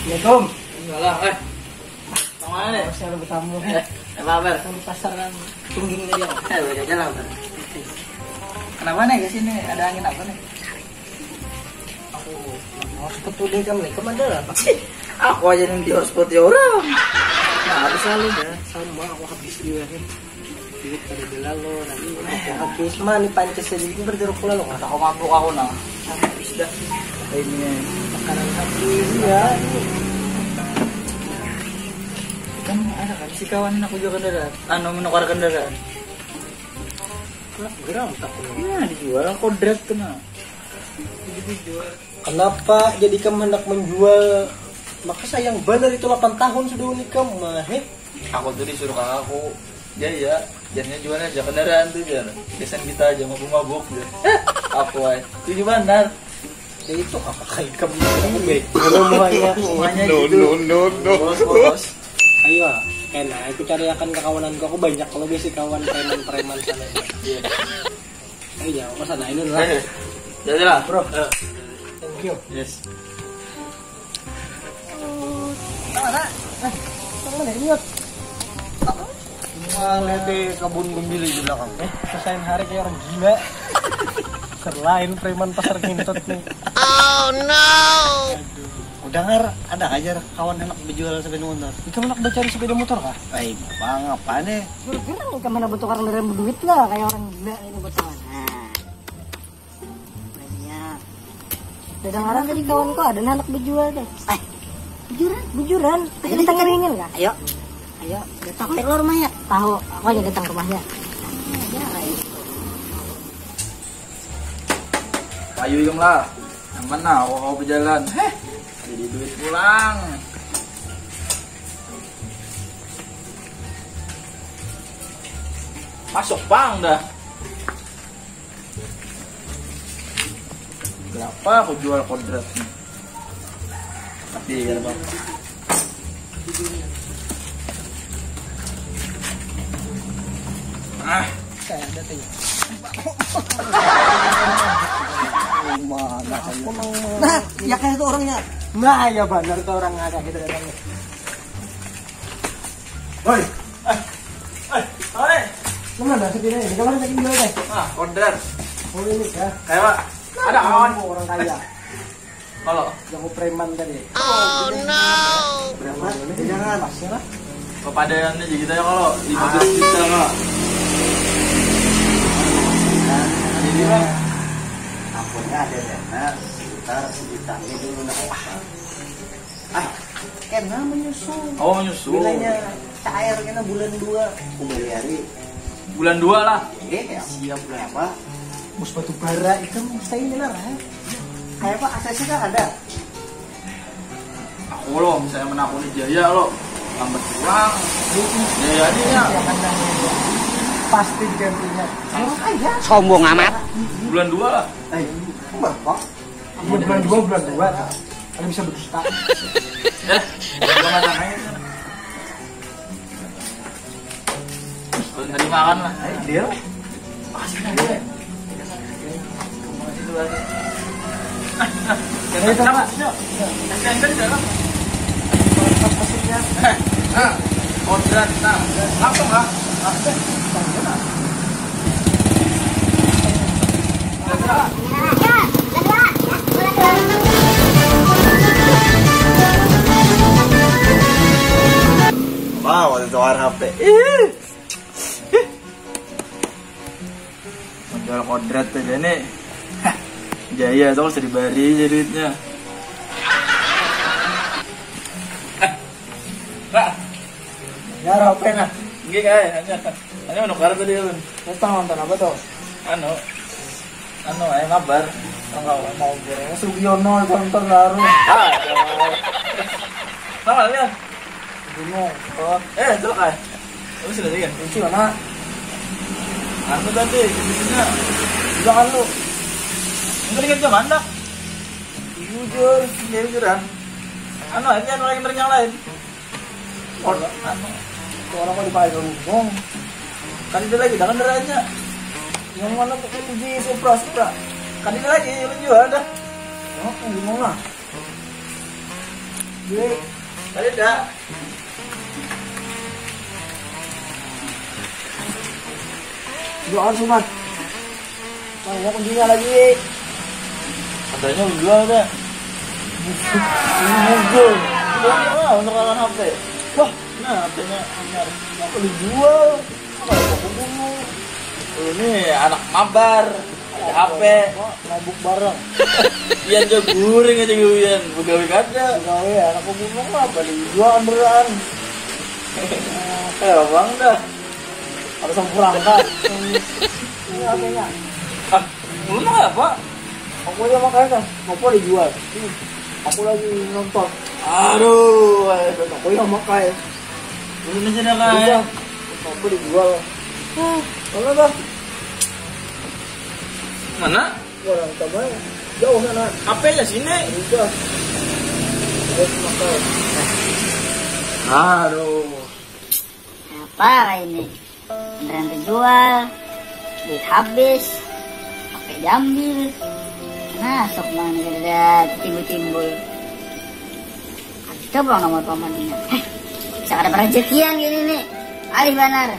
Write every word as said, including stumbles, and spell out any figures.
Assalamualaikum. Salam, eh. Bang mana nih? Saya udah bertamu. Eh, apa kabar? Di pasar kan. Tungging tadi, Bang. Eh, balik aja lah, Bang. Kenapa nih ke sini? Ada angin apa nih? Aku mau seperti dia kan, mereka ada lah. Aku aja yang di hotspot ya orang. Nah, habis lalu ya, sama aku habis juga kan. Duit pada bela lo, nanti aku habis. Mana nih pances aja itu berarti aku lalu. Kata kau mabuk aku nah. Habis dah. Ini makanan habis ya. Kan ada kan si kawan aku juga kendaraan. Anu, menukar kendaraan. Kenapa geram tak? Nah, dijual kodrat tuh nah. Jadi dijual. Kenapa jadi kamu hendak menjual? Maka sayang benar itu delapan tahun sudah unikam mah, heh. Aku tuh disuruh kakakku, dia ya, jadinya jualnya aja kendaraan tuh, biar kesan kita aja mabuk-mabuk, biar aku ay tujuh benar. Ya itu apa kayak kamu, kamu baik. Kalau maunya, maunya no, gitu. No, no, no. Bos, bos. Ayo, enak. Aku cari akan kekawananku. Aku banyak kalau biasa kawan preman-preman sana. Iya. Ayo, aku sana ini lah. Jadi lah, bro. Thank you. Yes. Mana? Eh, mana ini? Wah, lihat di kebun gembili di belakang. Eh, kesain hari kayak orang gila. Selain preman pasar Kintot nih. Oh no. Aku dengar ada aja kawan anak berjual sepeda motor. Itu anak bercari sepeda motor kah? Ay, bang, apa nih? Gara-gara nih kemana bertukar kendaraan berduit lah, kayak orang gila ini bertukar. Nah. Banyak. Udah dengaran tadi kawan kau ada anak berjual deh. Eh, bujuran? Bujuran. Ayo, ayo, kita kita keringin kah? Ayo. Ayo, udah tahu ya keluar rumah ya? Tahu, aku aja datang rumahnya. Ayo, ayo. Ayo, ikam lah. Nang mana? Aku mau berjalan. Heh, jadi duit pulang. Masuk pang dah. Berapa aku jual kodrat nih? Tapi ya, Bang. Ah, saya ada tuh. Mana? Nah, ya kayak itu orangnya. Nah, ya benar tuh orang ada gitu datangnya. Woi. Eh, eh, apa nih? Lu mana sih ini? Kita mana lagi dulu deh. Ah, order. Oh, ini ya. Kayak apa? Ada kawan. Orang kaya. Kalau jago preman tadi. Oh no. Berapa? Jangan. Pasti lah. Kepadanya aja kita ya kalau lima belas juta lah. Jadi lah. Akunnya ada dana sekitar sejuta ini dulu, nggak apa-apa. Ah, kena menyusul. Oh, menyusul. Bilanya cair kena bulan dua. Aku beli hari. Bulan dua lah. Iya, ya. Siap lah. Apa? Bus batu bara itu mesti ini lah, eh. Kayak apa, A C C kan ada. Aku lo, misalnya menakuni Jaya lo, lambat pulang. Jaya ini ya. Pasti gantinya. Orang kaya. Sombong amat. Bulan dua lah. Eh, berapa? Bulan dua, bulan dua, nah. Ada bisa berdusta. Eh, gua nggak tanya. Belum tadi makan lah. Ayo, dia. Makasih, Kak. Makasih, Kak. Ayo, kita, Pak. Yuk. Kasih yang tadi dalam. Pas-pasnya. Eh, nah, kodrat, nah. Langsung, Kak. Langsung. Wah, waktu tukar H P. Ih. Menjual kodrat aja nih. Hah. Jaya tuh harus dibari aja duitnya. Pak. Ya, rapi nah. Nggih, kae, hanya. Hanya menukar tadi, Bun. Terus tang nonton apa tuh? Anu. Anu, ayo ngabar. Tang kawan. Mau kira Sugiono itu nonton baru. Ah, sama lihat. Bingung. Oh, eh, itu kan. Apa sih tadi kan? Kunci mana? Anu tadi, kuncinya. Udah kan lu. Enggak dikit ke mana? Jujur, jujur, jujuran. Anu, ini anu lagi yang lain. Orang, anu, orang mau dipakai rumong. Kan ada lagi, jangan deranya. Yang mana tuh di Supra, Supra. Kan ada lagi, lu jual dah. Oh, bingung lah. Tadi dah. Doa sunat. Mana kuncinya lagi? Katanya udah jual dah. Ini muncul. Ini apa? Untuk lawan H P. Wah, nah, H P-nya hanyar. Apa dijual? Apa aku bunuh? Ini anak mabar, ada H P. Mabuk bareng. Ian jauh guring aja gue, Ian. Begawe kada. Begawe ya, anak bunuh lah, balik jual kendaraan. Eh, abang dah. Ada sampurangka. Ini H P-nya. Ah, belum apa? Aku aja makanya kan, apa dijual? Hmm. Aku lagi nonton. Aduh, aduh. Aku yang makai. Belum aja dah, Kak. Iya. Apa dijual? Mana, Bang? Mana? Orang coba jauh sana. Apa aja sini? Udah. Terus makan. Aduh. Apa ini? Beneran terjual, duit habis, H P diambil. Nah, sok mana ada timbul-timbul. Ada pulang nomor pamannya. Heh, bisa ada perezekian gini nih. Alih banar.